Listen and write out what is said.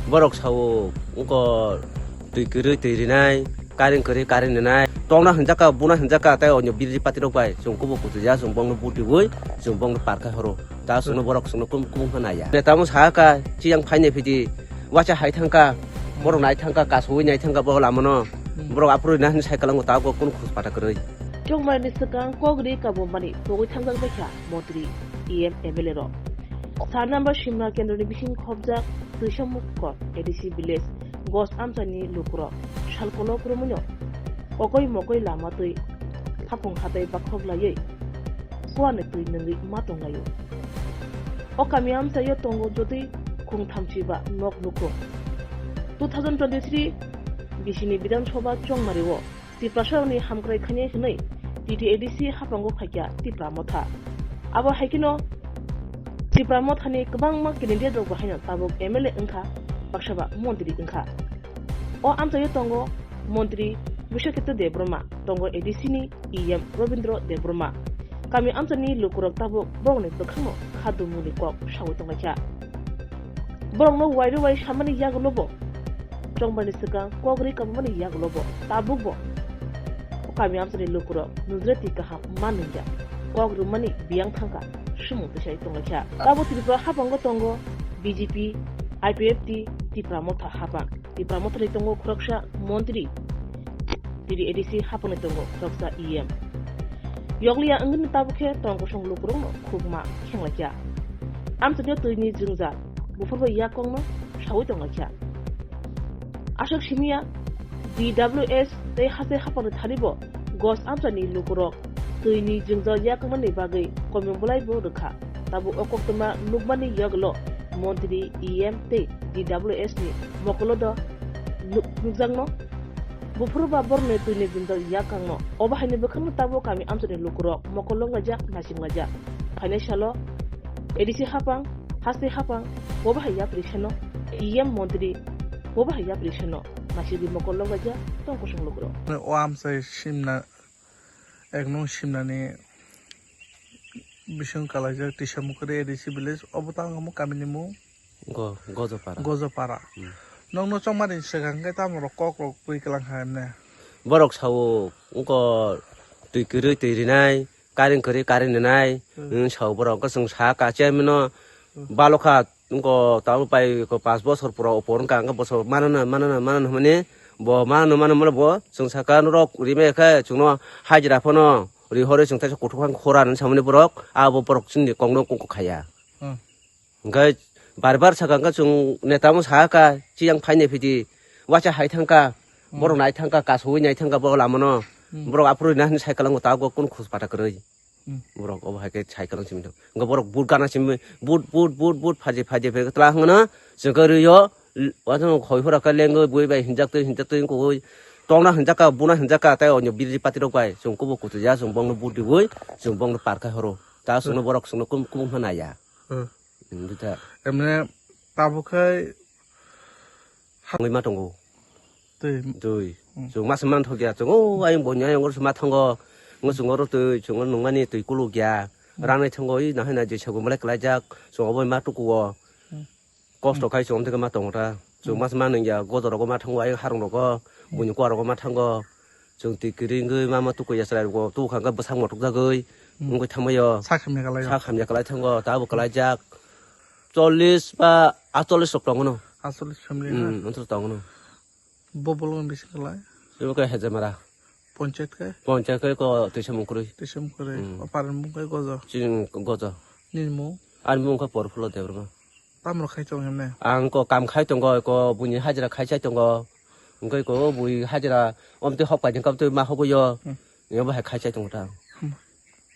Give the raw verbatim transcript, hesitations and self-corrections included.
Borok sao, wngkha twi kwrwi twi rinai, current kwrwi current rinai. Tongna hwnjakha, buna hwnjakha, tei onyo B J P party rok bai chwng kubuk kuchujak, chwng bongno vote riwi, chwng bongno par khai horo. Ta chwngno borok chwngno kum-, kubung hwnaya. Neta mo sakha, chiyang phaini phidi, wacha hai thangkha, borok nai thangkha, kasui nai thangkha, borok lamano. Hmm. Borok aphuru na hwnwi sai kwlango, ta kok kunu khus pata kwrwi. Chongmani swkang kok ri kabumani togwi thangjak baikha montri, E M, M L A rok. Sa number Simna kendroni bising khobjak Twisamukot A D C village Gos amchaini lukurok sal kolok rwmwino kokoi mokoi lama twi hapung hatai bakhok laiwi kuani twi nungwi ma tonglaio. O kami amchaio tongo jotoi khung thamchi ba nok nukhung. Two thousand twenty-three bisini Bidhan Sabha chongmario Tiprasarokni hamkrai khainai hwnwi T T A D C haphango phaikha Tipra Motha. Abo hai kheno Tipra Mothani kwbangma candidate rok bo haino tabuk M L A wngkha, baksa ba montri wngkha. O amchaio tongo montri Bishwaketto Debbarma, tongo A D C ni E M Robindra Debbarma. Kami amchaini lukurok tabuk borokni bwkhakno kha dumungni kok saui tonglaikha. Borokno wairwi wai samani yagulo bo, chongmani swkang kok ri kabumani yagulo bo, tabuk bo kami amchaini lukurok nujre twi kaham ma nungya, kok rwmani biyang thangkha, sumung tisai tonglaikha. Tabuk Tripura haphango tongo B J P, I P F T, Tipra Motha haphang. Tipra Mothani tongo khoroksa montri, T T A D C haphangni tongo khoroksa E M. Yokliya wngwini tabuk khe tongkosong lukurokno khukma khenglaiya. Amchaini twini jwngjal buphurbo yak kokno saui tonglaikha. Aswk simiya D W S tei haste haphangni thanibo Gos amchaini lukurok twini jwngjal yak koknani bagwi komung bolaibo rwkha. Tabuk o koktwma nukmani yagulo montri, E M tei D W S ni mokolo do nuk-, nukjakno. Buphuru ba borokni twini jwngjal yak kokno. Obo haini bwkhakno tabuk kami amchaini lukurok mokol longlaijak, naisinglaijak. Phainai salo A D C haphang, haste haphang, bobo hai yapri seno, E M montri, bobo hai yapri seno, naisingwi mokol longlaijak tongkosong lukurok. O amchai simna Ek nung simnani bising kalaijak Tisamukari A D C village, obo tang omo kamini mung Go-, Gojopara. Gojopara. Hmm. Nokno chongmani swkang khe tamo rok kok rok twi kwlang kha emne. Borok sao, wngkha twi kwrwi twi rinai, current kwrwi current rinai, Hmm. hmm, sao borok wngkha chwng sa kachiamino Hmm. balokha. Wngkha tabuk pai ko panch bosor pura opor wngkha, wngkha bosor manana, manana, manana hwnmani bo manana, manana, manana bo chwng saka norok rimai khe chwngno hajira phano rihorwi chwng teisa kuthuk phang khora hwnwi samani borok, abo borok chini kokno kok khaya. Hmm. Hwnkhe bar bar saka wngkha chwng neta mo sakha chiyang phaini phidi wacha hai thangkha, Hmm. borok nai thangkha, kasui nai thangkha bo lamano, Hmm. borok aphuru na hwnwi sai kwlango tabuk kunu khus pata kwrwi. Hmm. Borok obo hai khe cycle simi thang. Wngkha borok but gana simi but, but, but, but, phaji, phaji, phaji, tla hwngno, chwngkhe rwio, l-, watano khoi phura khe lengwi, bui bai hinjak twi, hinjak twi, wngkha ui, tongna hinjak kha, buna hinjak kha, tei onyo B J P party rok bai, chwng kubo kuchujak, chwng bongno but riwi, chwng bongno par khai horo. Ta chwngno Hmm. borok chwngno kum, kum hwnaya. Hmm. Hmm, bita. Emne tabuk khai Hangwi ma tongo. Twi. Twi. Hmm. Chwng masa man thok ya. Chwng o ayang bo ni ayang oro se ma thango. Ngo chwng oro twi, chwng oro nungmani twi kuluk ya. Hmm. Rang nai thango, i nahai na je sabu malai kwlai jak. Chwng obo ma tuku o. Hmm. Kosto Hmm. khai chwng omthe ma tongo ta. Chwng Hmm. masa ma nung ya, godo rogo ma thango, ayang harung rogo, Hmm. buini kwa rogo ma thango. Chwng twi kwrwi wngwi mama tuku ya chwrai rokbo tuku kha hwnkhe bwsak motok jagwi Hmm. wngwi thangmai o. Sak hamya kalai o. Sak hamya kalai thango, ta bo kalai jak. Chollish ba aatchollish rok tongo no. Aatchollish family na? Hmm, ontor tongo no. Bo bolong bising kalai? Bo khe Hejamara. Ponchayat khe? Ponchayat khe ko Twisamung kwrwi. Twisamung kwrwi. Hmm. O paran mung khe Gojo? Chini Gojo. Nini mung? Ani mung khe Porphulo Debbarma. Tamo khai tong hemne? Ang ko kam khai tongo, ko buini hajira khai chai tongo. Wngkhe ko bui hajira omtwi hok paijing kam twi ma hogwi o. Hmm. Abo hai khai chai tongo ta.